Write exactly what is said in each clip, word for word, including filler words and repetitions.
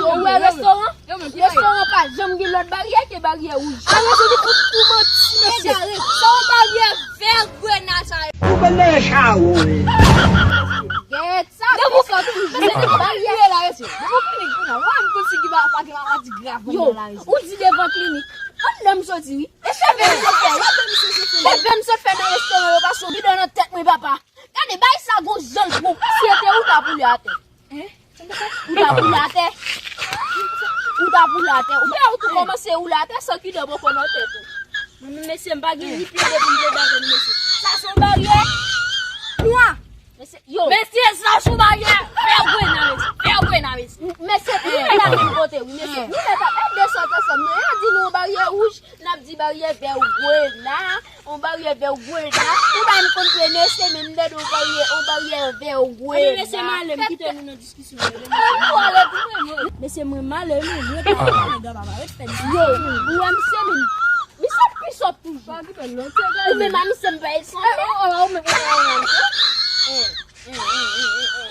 Yo, ou wè restoran? Restoran pa janm gen lòt baryè ke baryè wouj. Sa yon baryè vè grenad sa ye. Gèt sa, baryè. Yo, ou di devan klinik. Anndan m soti wi. E cheve m sot fè, wi. Cheve m sot fè nan restoran yo pase yon bidon nan tèt mwen, papa. Gade, bay sa gon jan l pwop. Si se te ou, ta boule atè. Ou ta boule atè. Ou ta boule atè. Ou wè ou tou kòmanse woule atè san ki dan poko nan tèt ou. Mwen menm, mesye, m pa gen ni pye de pou m plede avè nou, mesye. Sa se yon baryè nwa. Mesye, yo. Mesye, sa se yon baryè vè grenad, mesye. Vè grenad, mesye. Mesye, nou mèt ap vin kote, wi, mesye. Nou mèt ap, e de sòt ansanm, nou. Yo di nou yon baryè wouj, n ap di baryè vè grenad. Yon baryè vè grenad. Ou pa konn premye semèn m tande yon baryè, yon baryè vè grenad. Mesye, m ale, m kite nou nan diskisyon yo. Mesye, mwen m ale, non, mwen pa ale, nèg la pa ret fè diskisyon. Yo, ou wè misye menm. Misye pi sòt toujou. Ou menm a misye m pa sanble. Ou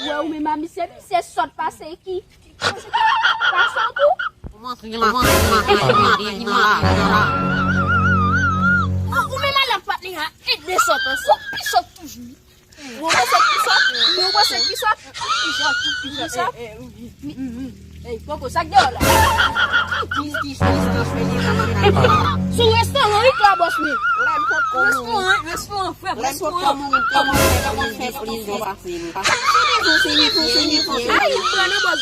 wè ou menm a misye, misye sòt pase ki? Pase w tou? Ou menm a la patnè a, e de sòt ansanm, pi sòt toujou. Ou panse ki sòt? Ou panse ki sòt? Ki sòt? Ki sòt? Ey, poko, sa k deyò la? Sou restoran wi, klabòs mwen. Restoran, restoran, frè, restoran. Ay, m pran nan bòs.